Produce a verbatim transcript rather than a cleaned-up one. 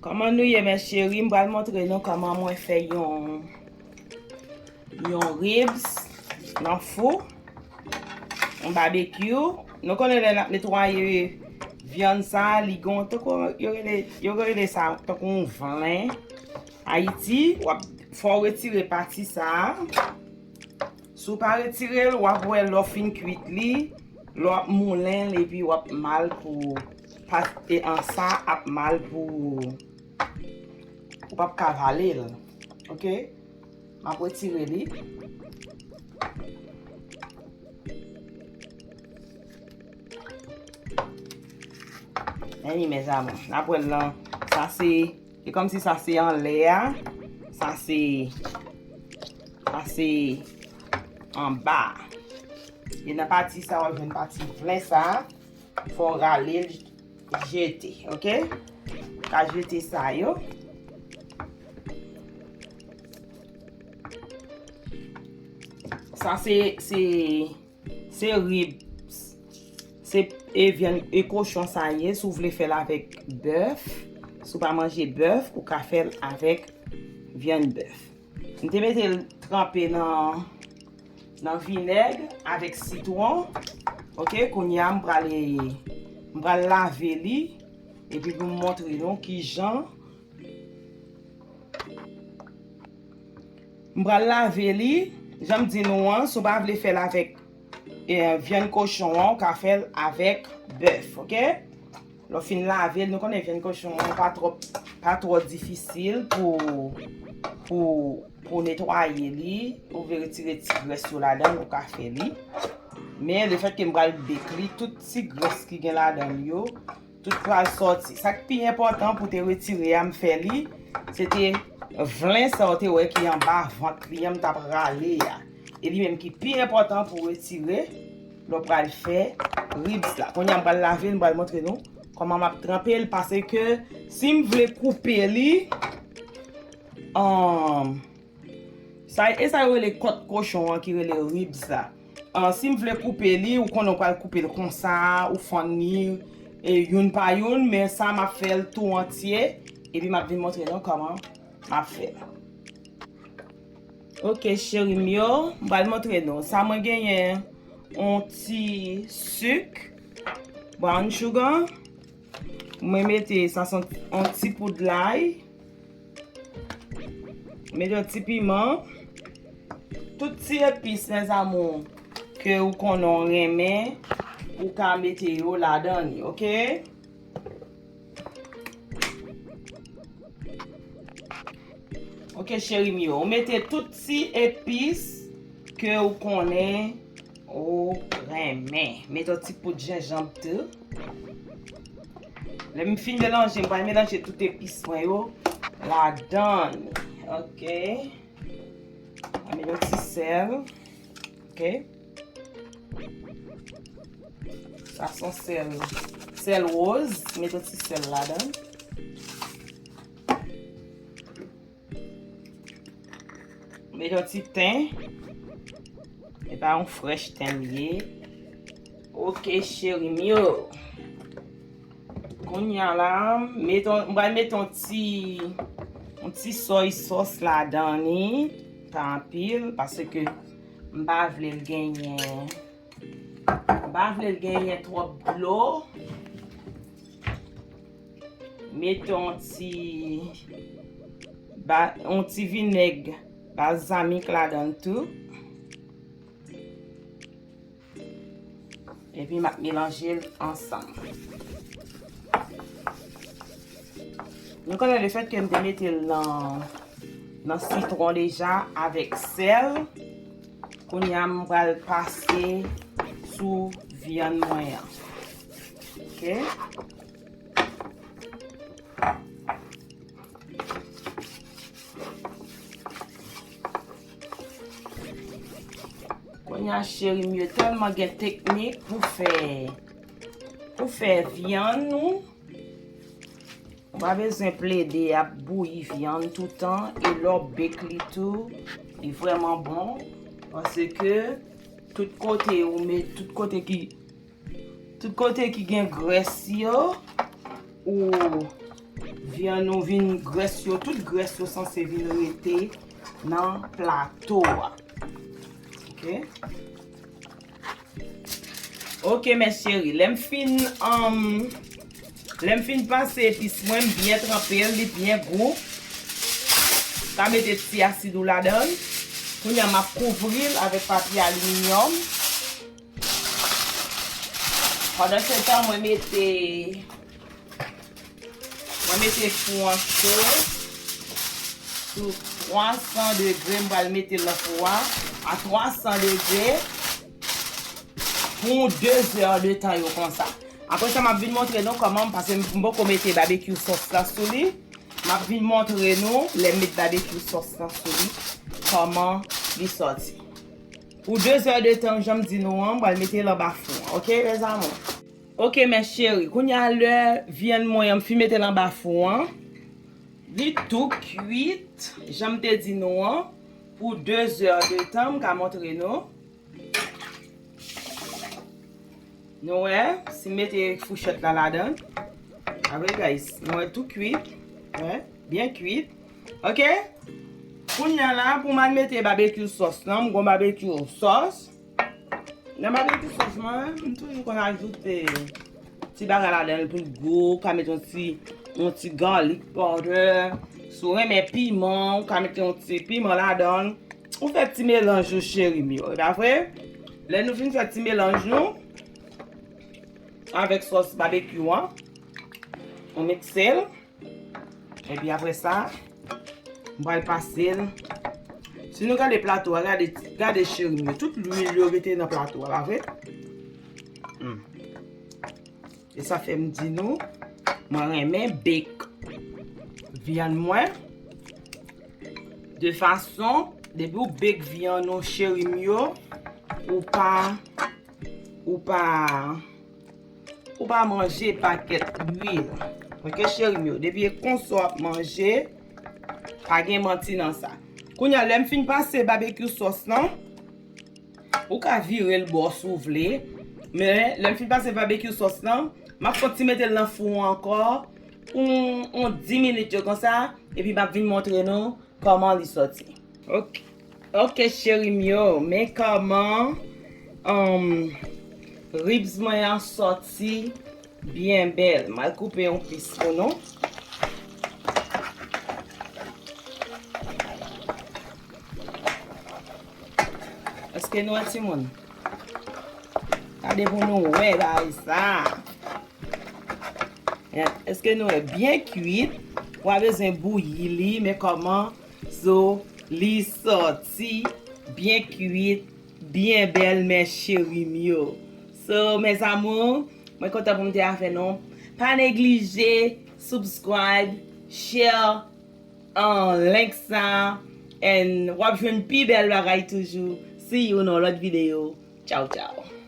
Kòman nou ye, mes chéris? M pral montre nou kòman mwen fè yon, yon ribs nan fou, yon babekyou. Nou konnen lè n ap netwaye vyann sa, li gon, tankou yo rele, yo rele sa tankou yon vlen. Ayiti, w ap, fò w retire pati sa a. Si w pa retire l, w ap wè lè w fin kwit li, lè w ap moulen l, epi w ap mal pou, pa, e an sa ap mal pou, ou p ap ka vale l. Oke? M ap retire li. Men li, mes amours, n ap wè l lan. Sa se, e kòmsi sa se anlè a. Sa se, sa se anba. E nan pati sa, w ap jwenn pati vlen sa. Fò w rale l jete, oke? Ka jete sa yo. Sa se, se, se ribs. Se, e, vyann, e, kochon sa ye, si w vle fè l avèk bèf. Si w pa manje bèf, ou ka fè l avèk vyann bèf. M te mete l tranpe nan, nan vinèg avèk sitwon. Oke, kounye a, m pral, m pral lave li. Epi pou m montre nou kijan. M pral lave li. Jan m di nou an, si w pa vle fè l avèk, e, vyann kochon an, ou ka fè l avèk bèf, oke? Lè w fin lave l, nou konnen vyann kochon an pa twò, pa twò difisil pou, pou, pou netwaye li. Ou vle retire ti grès yo ladan l, ou ka fè li. Men lefètke m pral bake li, tout ti grès ki gen ladan l yo, tout pral sòti. Sa k pi enpòtan pou te retire a, m fè li, se te vlen sa w te wè ki anba vant li an, m t ap rale a. E li menm ki pi enpòtan pou retire lè w pral fè ribs la. Kounye a, m pral lave l, m pral montre nou kòman m ap tranpe l, paske si m vle koupe li, an, sa, e sa yo rele kòt kochon an ki rele ribs la. An, si m vle koupe li, ou konnen w pral koupe l konsa, ou fann li, e, youn pa youn, men sa m ap fè l tou antye, epi m ap vin montre nou kòman m ap fè l. Oke, cheri m yo, m pral montre nou. Sa mwen genyen, yon ti sik, brown sugar. Mwen mete sa, se yon ti poud lay. Mete yon ti piman. Tout ti epis, mes amours, ke ou konnen w renmen, ou ka mete yo ladan li, oke? Oke, cheri m yo, ou mete tout ti epis ke ou konnen ou renmen. Mete yon ti poud jenjanm tou. Lè m fin melanje, m pral melanje tout epis mwen yo ladan li. Oke. Mete yon ti sèl. Oke. Sa se yon sèl, sèl woz. Mete yon ti sèl ladan. Mete yon ti ten. E pa yon frèch ten li ye. Oke, cheri m yo. Kounye a la, mete yon, m pral mete yon ti, yon ti soy sauce ladan li. Pa anpil, paske m pa vle l genyen, m pa vle l genyen twòp dlo. Mete yon ti ba-, yon ti vinèg balsamik ladan l tou. Epi m ap melanje l ansanm. Nou konnen lefètke m te mete l nan, nan sitwon deja avèk sèl. Kounye a, m pral pase sou vyann mwen an. Oke. Kounye a cheri m yo tèlman gen teknik pou fè pou fè vyann nou. Ou pa bezwen plede ap bouyi vyann toutan e lè w bake li tou, li vrèman bon paske tout kote ou met tout kote ki tout kote ki gen grès yo ou vyann ou vin grès yo, tout grès yo sanse vin rete nan plato a. Oke. Oke, mes chéries, lè m fin um, lè m fin pase epis mwen, m byen tranpe l, li byen gou. Sa mete ti asid ou ladan l. Kounye a m ap kouvri l avèk papye aliminyòm. Pandan se tan mwen mete Mwen mete fou an cho sou twa san degre. M pral mete l nan fou a a twa san degre pou de zè de tan yo konsa. Apre sa, m ap vin montre nou kòman, paske m poko mete babekyou sòs la sou li. M ap vin montre nou lè m met babekyou sòs la sou li kòman li sòti. Pou de zè de tan, jan m di nou an, m pral mete l anba fou an. Oke, mes amours? Oke, mes chéries, kounye a lè vyann mwen an, m fin mete l anba fou an. Li tou kwit, jan m te di nou an, pou de zè de tan, m ka montre nou. Nou wè, si m mete fouchèt la ladan. A vre, guys, nou wè tou kwit. Wè, byen kwit. Oke? Kounye a la, pou m al mete babekyou sòs lan, m gon babekyou sòs. Nan babekyou sòs mwen, m toujou konn ajoute ti bagay ladan l pou l gou, ou ka mete yon ti, yon ti garlic powder. Si w renmen piman, ou ka mete yon ti piman ladan l. Ou fè ti melanj ou cheri m yo, e pa vre? Lè nou fin fè ti melanj nou avèk sòs babekyou an, ou mikse l. Epi apre sa, m pral pase l. Si nou gade plato a, gade, gade cheri m yo. Tout lwil yo rete nan plato a, pa vre? Hmm. E sa fè m di nou, mwen renmen bake vyann mwen. De fason, depi w bake vyann ou cheri m yo, ou pa, ou pa, ou pa manje pakèt lwil. Oke, cheri m yo, depi e konsa w ap manje, pa gen manti nan sa. Kounye a, lè m fin pase babekyou sòs lan, ou ka vire l bò si w vle. Men, lè m fin pase babekyou sòs lan, m ap fè yon ti mete l nan fou an ankò pou yon, yon dis minit yo konsa, epi m ap vin montre nou kòman li sòti. Oke, oke, cheri m yo, men kòman, um, ribs mwen an sòti byen bèl. M al koupe yon pis pou nou. Èske nou wè, timoun? Gade pou nou wè bagay sa. Èske nou wè byen kwit? Ou pa bezwen bouyi li, men kòman zo li sòti byen kwit, byen bèl, mes chéries m yo. So, mes amours, mwen kontan pou m te avè nou. Pa neglije subscribe, share, an link sa, and w ap jwenn pi bèl bagay toujou. See you nan lòt videyo. Tchaw, tchaw.